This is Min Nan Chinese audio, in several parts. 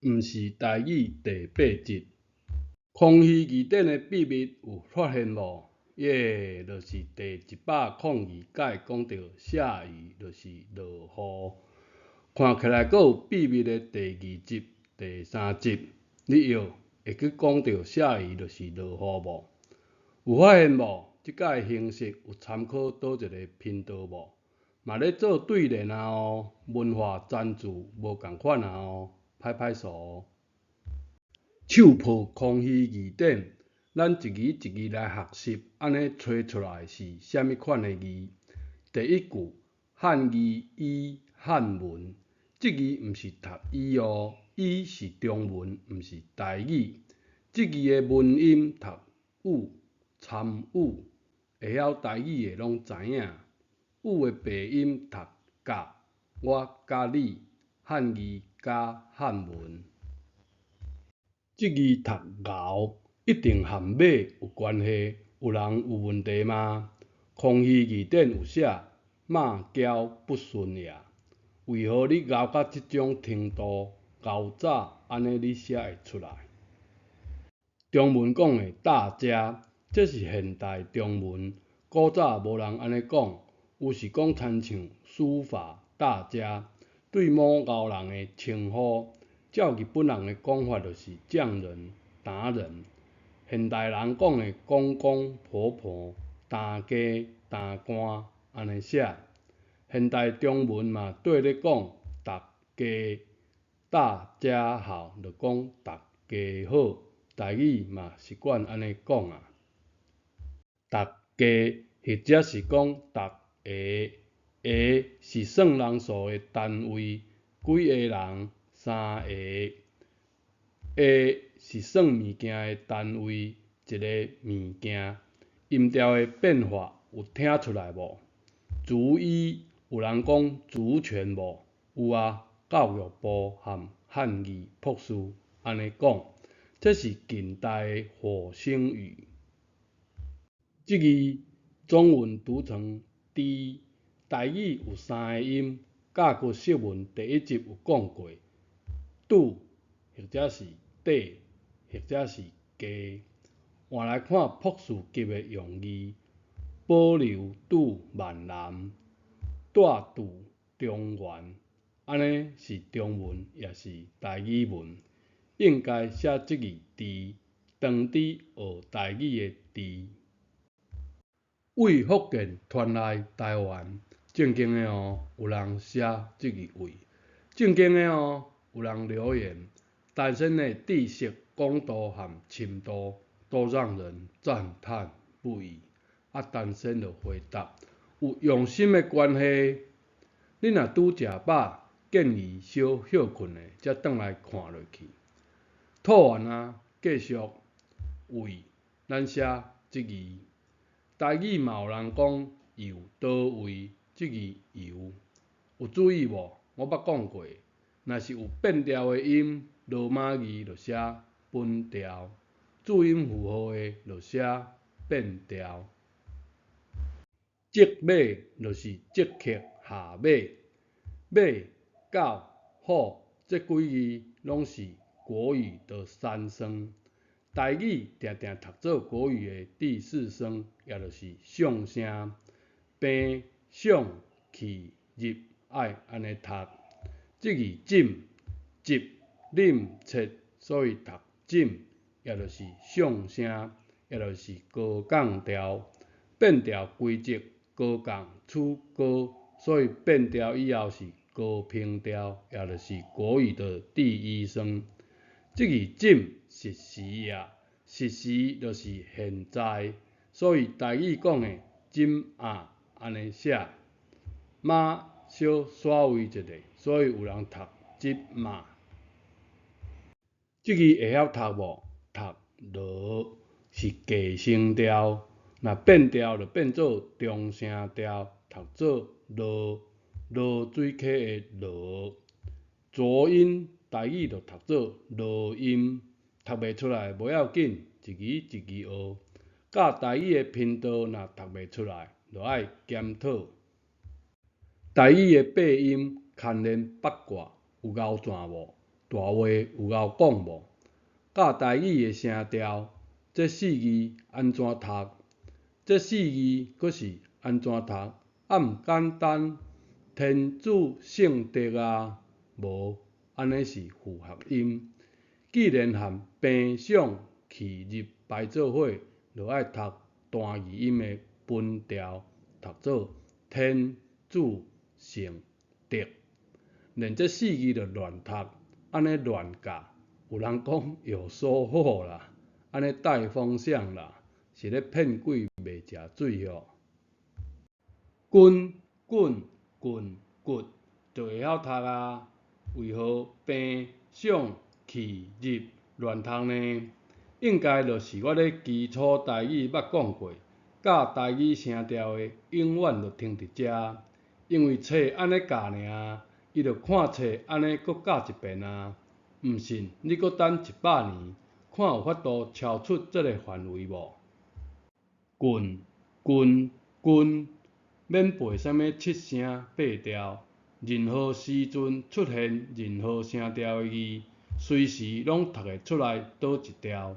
毋是台語第八集。康熙字典的秘密有發現無？耶，就是第102屆講著下雨就是落雨。看起來閣有秘密的第二集、第三集，你著會閣講著下雨就是落雨無？有發現無？這擺形式有參考佗一个頻道無？嘛咧做對聯啊哦，文化贊助無仝款啊哦，歹歹勢哦。手抱康熙字典，咱一字一字來學習，按呢揣出來是啥物款的字？第一句漢字伊漢文，這字毋是讀伊哦，伊是中文，毋是台語。這字的文音讀雨，參與，會曉台語的攏知影。雨的白音讀甲，我佮你，漢字加漢文。這字讀𠢕，一定和馬有關係，有人有問題嗎？康熙字典有寫馬嬌不馴也，為何你𠢕到這種程度，𠢕早按呢你寫會出來？中文講的大家，這是現代中文，古早無人按呢講，有是講親像書法大家，對某𠢕人的稱呼。照日本人的講法，就是匠人、達人。現代人講的公公婆婆、大家、大官，按呢寫。現代中文嘛綴咧講，逐家大家好，就講逐家好。台語嘛習慣按呢講啊。逐家或者是講逐个，个是算人數的單位，幾个人？三個。个是算物件的單位，一个物件。音調的變化有聽出來無？族醫有人講族權無？有啊，教育部和漢字博士按呢講，這是近代的火星語。這字中文讀成豬，台語有三个音，教科釋文第一集有講過，拄或者是底或者是雞。換來看博士級的用字，保留拄閩南，帶拄中原，按呢是中文抑是台語文？應該寫這字豬，當佇學台語的豬。為福建傳來台灣，正經的哦，有人寫這字位，正經的哦，有人留言，單身的知識廣度和深度都讓人讚嘆不已。啊，單身就回答，有用心的關係。你若拄食飽，建議小歇睏下，才轉來看落去。吐完啊，繼續位，咱寫這字。台語嘛有人講遊佗位，這字遊，有注意無？我捌講過，若是有變調的音，羅馬字就寫本調，注音符號的就寫變調。即馬就是即刻下馬，馬、狗、虎這幾字攏是國語的三聲。台語定定讀做國語的第四聲，也就是上聲，平、上、去、入愛按呢讀。這字枕、集、啉、切，所以讀枕，也就是上聲，也就是高降調。變調規則高降趨高，所以變調以後是高平調，也就是國語的第一聲。這字枕實時啊，實時就是現在，所以台語講的枕啊按呢寫。馬小煞位一下，所以有人讀這馬。這字會曉讀無？讀羅是低聲調，若變調就變做中聲調，讀做羅，濁水溪的濁。濁音台語就讀做濁音，讀袂出來無要緊，一字一字學。教台語的頻道若讀袂出來，就愛檢討。台語的八音牽連八卦有𠢕線無？大話有𠢕講無？教台語的聲調，這四字按怎讀？這四字閣是按怎讀？啊毋簡單，天主聖德啊，無，按呢是複合音。既然和平上氣入排做伙，就愛讀單字音的分調，讀做天主聖德。連這四字就亂讀，按呢亂教，有人講有收穫啦，按呢帶風向啦，是咧騙鬼袂食水吼。滾滾棍骨就會曉讀啊，為何平上氣入亂讀呢？應該就是我咧基礎台語捌講過，教台語聲調的永遠就停佇遮，因為冊按呢教爾，伊就看冊按呢閣教一遍啊。毋信你閣等100年，看有法度超出這个範圍無？棍棍棍，免背啥物七聲八調，任何時陣出現任何聲調的字，隨時攏讀會出來佗一調。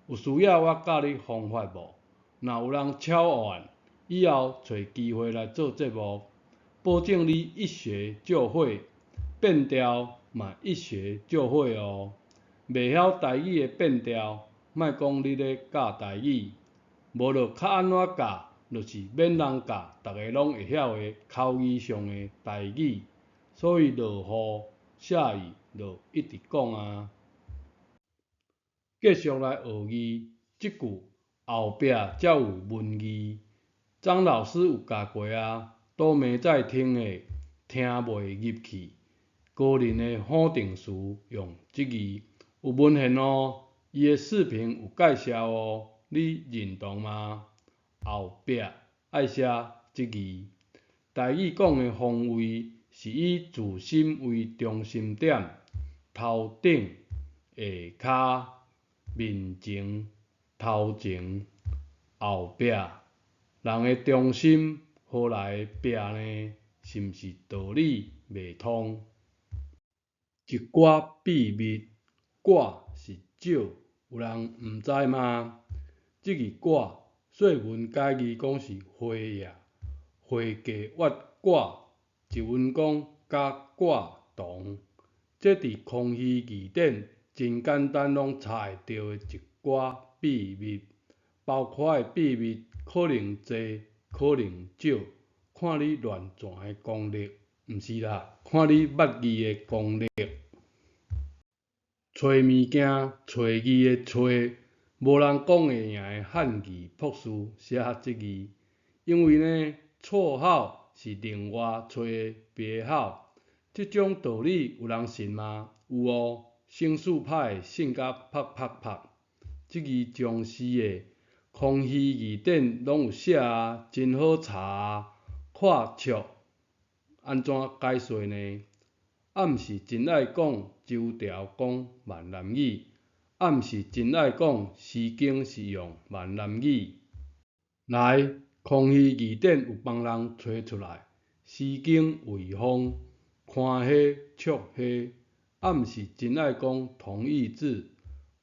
有需要我教你方法無？若有人超按，以後揣機會來做節目，保證你一學就會，變調嘛一學就會哦。袂曉台語的變調，莫講你咧教台語，無就較按怎教，就是免人教，逐个攏會曉的口語上的台語。所以落雨、下雨就一直講啊。繼續來學字，這句後壁才有文字。張老師有教過啊，都沒在聽的，聽袂入去。高林的否定詞用這字，有文獻哦，伊的視頻有介紹哦，你認同嗎？後壁愛寫這字。台語講的方位是以自心為中心點，頭頂、下跤、面前、頭前、後壁，人的中心何來壁呢？是毋是道理袂通？一寡秘密，寡是少，有人毋知嗎？這字寡，說文解字講是花葉，花價越寡，一文講佮寡同。這佇康熙字典真簡單攏查會著的一寡秘密，包括的秘密可能濟，可能少，看你亂轉的功力，毋是啦，看你捌字的功力。揣物件、揣字的揣，無人講會贏的漢字朴素寫這字，因為呢，綽號是另外揣的別號，這種道理有人信嗎？有哦，省事歹信甲啪啪啪。這字僵屍的，康熙字典攏有寫啊，真好查啊。看笑按怎解說呢？啊，毋是真愛講周朝講閩南語，啊，毋是真愛講詩經是用閩南語。來，康熙字典有幫人揣出來，詩經衛風，寬蝦、尺蝦，啊，毋是真愛講同義字，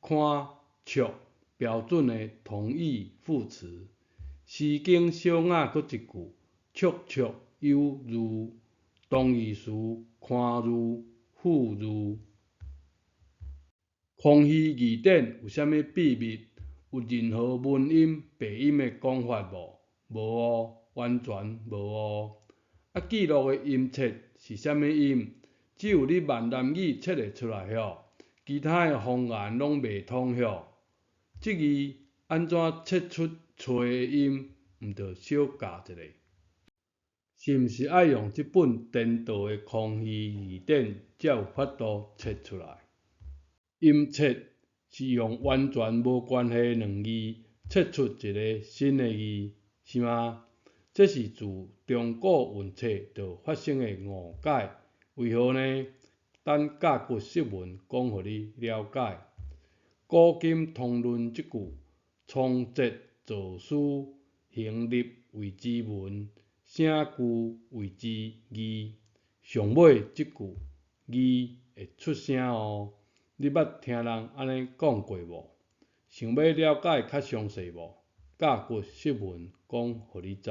寬、尺標準的同義副詞。詩經小雅閣一句，綽綽有餘，同義詞寬裕、富裕。康熙字典有啥物秘密？有任何文音、白音的講法無？無哦，完全無哦。啊，記錄的音切是啥物音？只有你閩南語切會出來吼，其他的方言攏袂通吼。這字按怎切出揣的音？毋著小教一下。是毋是愛用這本顛倒的康熙字典才有法度切出來？音切是用完全無關係的兩字切出一个新的字，是嗎？這是自中古韻冊就發生的誤解，為何呢？等甲骨釋文講予你了解。古今通論這句，倉頡造詞，行立謂之文，省句謂之義。上尾這句，義會出聲哦。你捌聽人按呢講過無？想欲了解較詳細無？甲骨釋文講予你知。